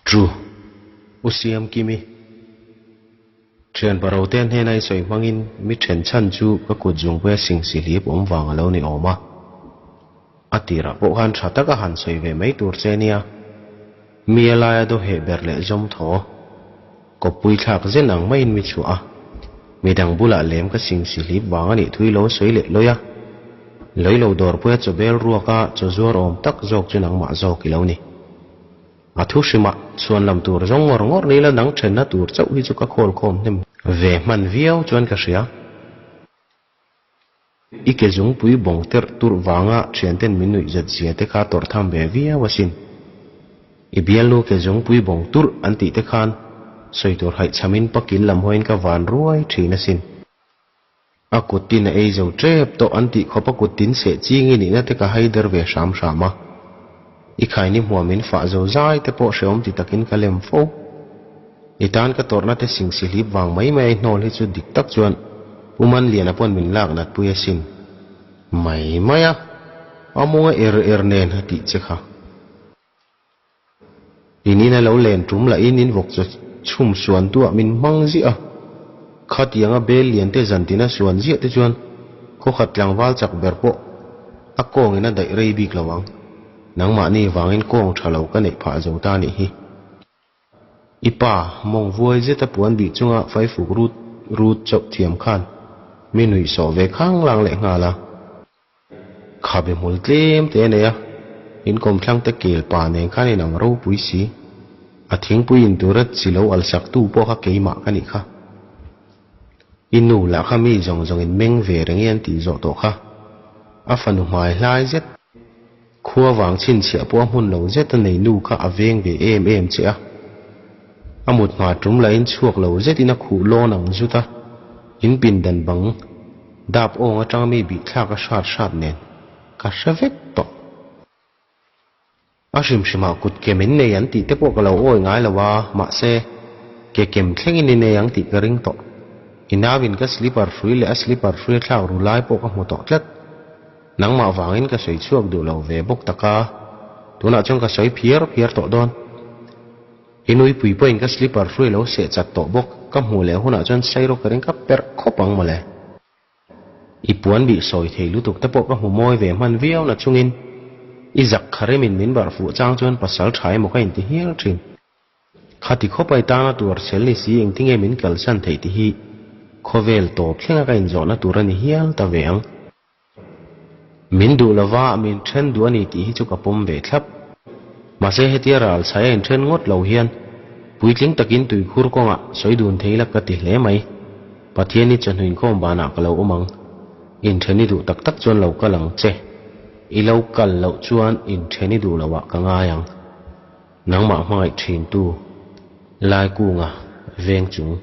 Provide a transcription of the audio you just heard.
True. U Siamkimi. Thian Parote hnena i sawi hmangin mi then chhan chu ka kut zungpuia sing si hlip awm vang a lo ni awm a. A tirah pawh khan tha taka han sawi ve mai tur che nia. Mi a laia daw heh ber leh zawm thaw. Kawppui thlak zen ang maiin mi chhuah a. Midang bulah lem ka sing si hlip vang a nih thui lo sawi leh lawi a. Lawi lo dawrpuia chaw bel ruaka chaw zuar awm tak zawk chu nangmah zawk i lo ni. A thu hrimah chhuan lam tur zawng ngawr ngawr ni la nang thenna tur chauh hi chu ka khawl khawm hnem ve hman viau chuan ka hria. I ke zungpui bawng terh turh vanga thianten min nuih zat zia te kha tawrh tham ve viau asin. I bialnu ke zungpui bawng turh an tih te khan sawi tur haihchhamin pakil lam hawiin ka van ruai thin asin. A kut tin a ei zo tep tawh an tih khawp a kut tin seh ching i nihna te ka hai der ve hram hram a. I khaini hmuah min fah zo zai te pawh hrehawm ti takin ka lem fo. I tan ka tawrhna te sing si hlip vang mai mai a i hnawl hi chu dik tak chuan Pu Manliana pawn min lak nat pui asin. Mai mai a, a munga er er nen a tih che kha. In in a lo len tum lahin in vawk chaw chhum suan tuah min hmang ziah a. Khatianga bel lian te zan tina suan ziah te chuan khawkhat tlangval chak ber pawh a kawngin a daih rei bik lo ang. Nangmahni vangin kawng tha lo ka neih phah zo ta nih hi. I pa, mawng vuai zeta puan bih chunga faifuk rut rut chauh thiam khan mi nuih sawh ve khang lang leh nghal a. Khabe hmul tlem te a nei a, in kawmthlang te kel pa nen khan in ang ropui si. A thingpui in tura chi lo al sak tu pawh kha keimah ka nih kha. I nu lah kha mi zawng zawng in meng ve reng i an tih zawh tawh kha. A fanu hmai hlai zet. Khua vang chhinchhiah pawh a hmun lo zet a nei nu kha a veng ve em em che a. A mut hma tum lahin chhuak lo zetin a khuh lawn ang zut a, in pindan bang dap awng atanga mi bihthlak a hrat hrat nen ka hre vek tawh. A hrim hrimah kut kem in nei an tih te pawh ka lo awi ngai lo a, mahse ke kem thlengin i nei ang tih ka ring tawh. I nauin ka slipper hrui leh a slipper hrui a thlak ru lai pawh ka hmu tawh tlat. Nangmah vangin ka sawi chhuak duh lo ve bawk tak a, tunah chuan ka sawi phiar phiar tawh dawn. I nuipui pawhin ka slipper hrui lo seh chat tawh bawk, ka hmuh leh hunah chuan sairo ka ring ka perh khawp ang mawle. I puan bih sawi thei lutuk te pawh ka hmu mawi ve hman viau na chungin i zak kha remin min barh fuh chang chuan pasal tha emaw ka inti hial thin. Khati khawp ai tana tuar chhel ni si engtinge min kalsan theih ti hi khawvel tawp thlenga ka inzawhna tur a ni hial ta ve ang. Min duh lova min then duh a ni tih hi chu ka pawm ve thlap. Mahse hetia ral chhai a inthen ngawt lo hian puitling takin tuikhur kawngah sawi dun thei la ka ti hle mai. Pathian i chawhnu inkhawm banah ka lo awm ang. Inthen i duh tak tak chuan lo kal ang che. I lo kal loh chuan inthen i duh loh ah ka ngai ang. Nangmah hmangaih thintu Laikunga veng chung.